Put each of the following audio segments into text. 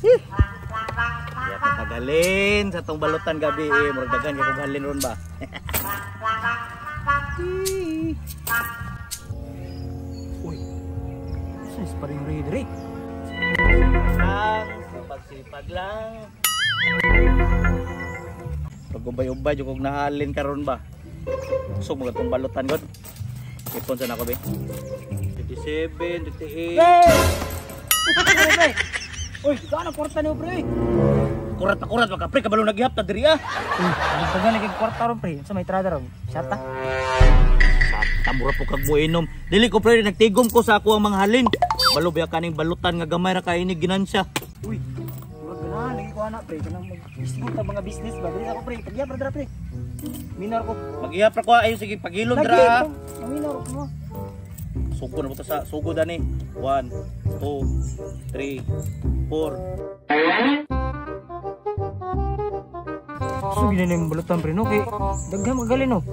Ya patagalin sa tong balutan gabi eh, murag daghan kay kog halin ron ba. Uy. Sus pa rin Ray. Lang, sipag-sipag lang. Pag ubay-ubay jud kog nahalin karon ba. Kusog mo tong balutan god. Ipon sa nako be. 27, 28. Pre! Uy, gaano kwarta niyo pre? Kurat na kurat maka pre kabalo naghihap ta diri ah. Uy, nagdagan lagi kwarta ron pre. Sa may trada ron. Shata. Sa mura po kag moinom. Dili ko pre nagtigom ko sa ako ang mga halin. Balo biya kaning balutan nga gamay ra kay ini ginansya. Uy, murag ganahan lagi ko ana pre kanang mag-isgot ang mga business ba. Dili ako pre, pagyap ra dira pre. Minor ko. Maghihap ra ko ayo sige pagilom dira. Minor ko. Sugo na mo to sa sugo dani. 1 2 3 4. Sugi na yung balutan pre no kay daghan magaling no.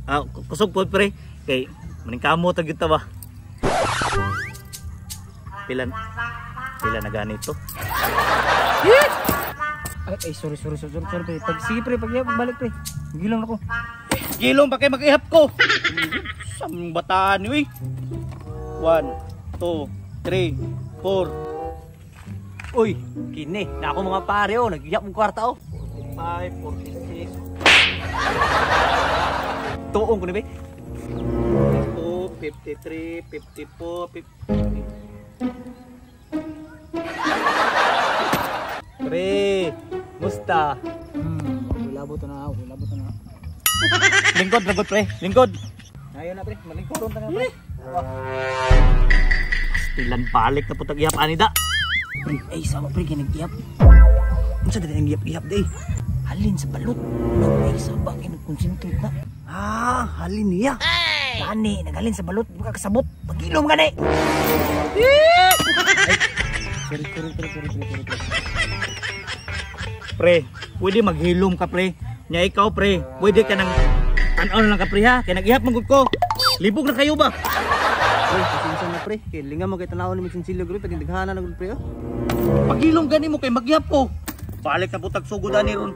Ah, kusog po pre. Kay maningkamo ta gyud ta ba. Pila pila na ganito. Ay, ay sorry sorry sorry sorry pre. Pag sige pre, pag balik pre. Gilong nako. Gilong pa kay mag-ihap ko. Sa mga bataan ni uy. 1 2 3 4. Uy, kini, na ako mga pare oh, nagihap mong kwarta oh. 5 46. Tuong ko ni be. 2 53 54 50. Pre, musta? Wala to na, wala to na. Lingkod, lingkod pre, lingkod. Ayo na pre, malingkod ron ta na pre. Pastilan balik na putag ihap ani da. Pre, ay sama pre kay nag-ihap. Unsa dili ang ihap-ihap day? Halin sa balot. Ay sama kay nag-concentrate na. Ah, halin niya. Gani, naghalin sa balot, di ka kasabot. Pagilom gani. Sorry, sorry, sorry, sorry, sorry, sorry. Pre, pwede maghilom ka pre. Nya ikaw pre, pwede ka nang tan-aw na lang ka pre ha, kay nag-ihap man gud ko. Libog na kayo ba? Pre, pasensya na pre. Kay linga mo kay tan-awon ni Sinsilyo gud, pag daghanan na gud pre oh. Paghilom gani mo kay maghihap ko. Balik na butag sugod ani ron.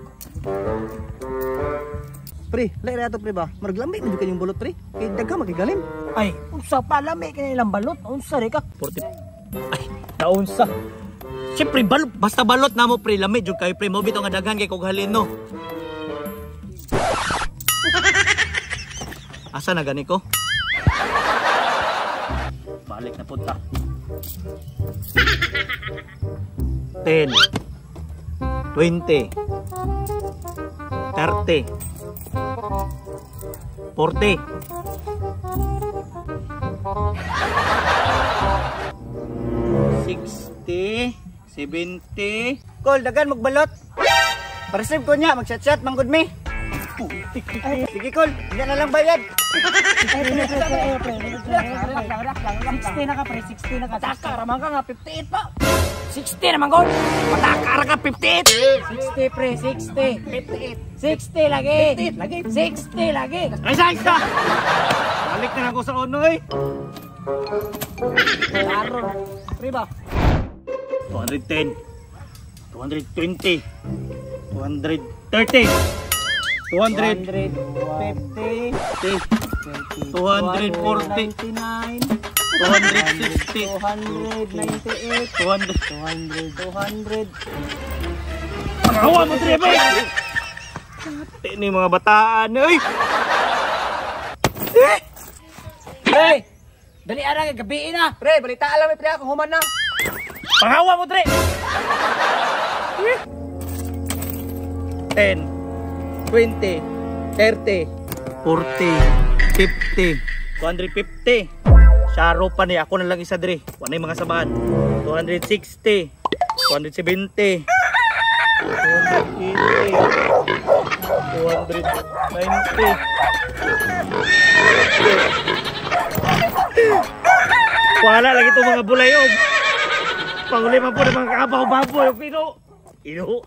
Pre, lahi ra ato pre ba? Murag lami man jud kayong balot pre. Kay daghan magigalim. Ay, unsa pa lami kay ilang balot? Unsa re ka? 40. Ay, naunsa. Siyempre, balot, basta balot na mo pre, lami jud kayo pre, mo bitaw nga daghan kay kog halin no. Asa na gani ko? Balik na punta. 10 20 30 40 60 70. Kol, dagan magbalot. Pareserve ko niya, mag-chat-chat, manggod mi. Sige Kol, hindi na lang bayad. Ay, pre, pre, pre, pre, 60 na ka pre, 60 na ka. Pataka raman ka nga 58 pa. 60 naman gol. Pataka ra ka 58. 60 pre, 60. 58. 60 lagi. 58 lagi. 60 lagi. Ay, sa isa. Balik na ako sa ono eh. Klaro. Pre ba? 210 220 230 250 250 240 299 260 298 200 200 200. Pangawa mo dire ba? Kate ni mga bataan oy. Pre! Dali ara kay gabi na. Pre, balita alam eh pre, ako human na. Pangawa mo dire. 10 20 30 40 50 250. Syaro pa ni ako na lang isa dire. Wa nay mga sabahan. 260 270 280 290. Wala lagi itong mga bulayog. Panguli man po ng mga kabaw-baboy. Ino. Ino.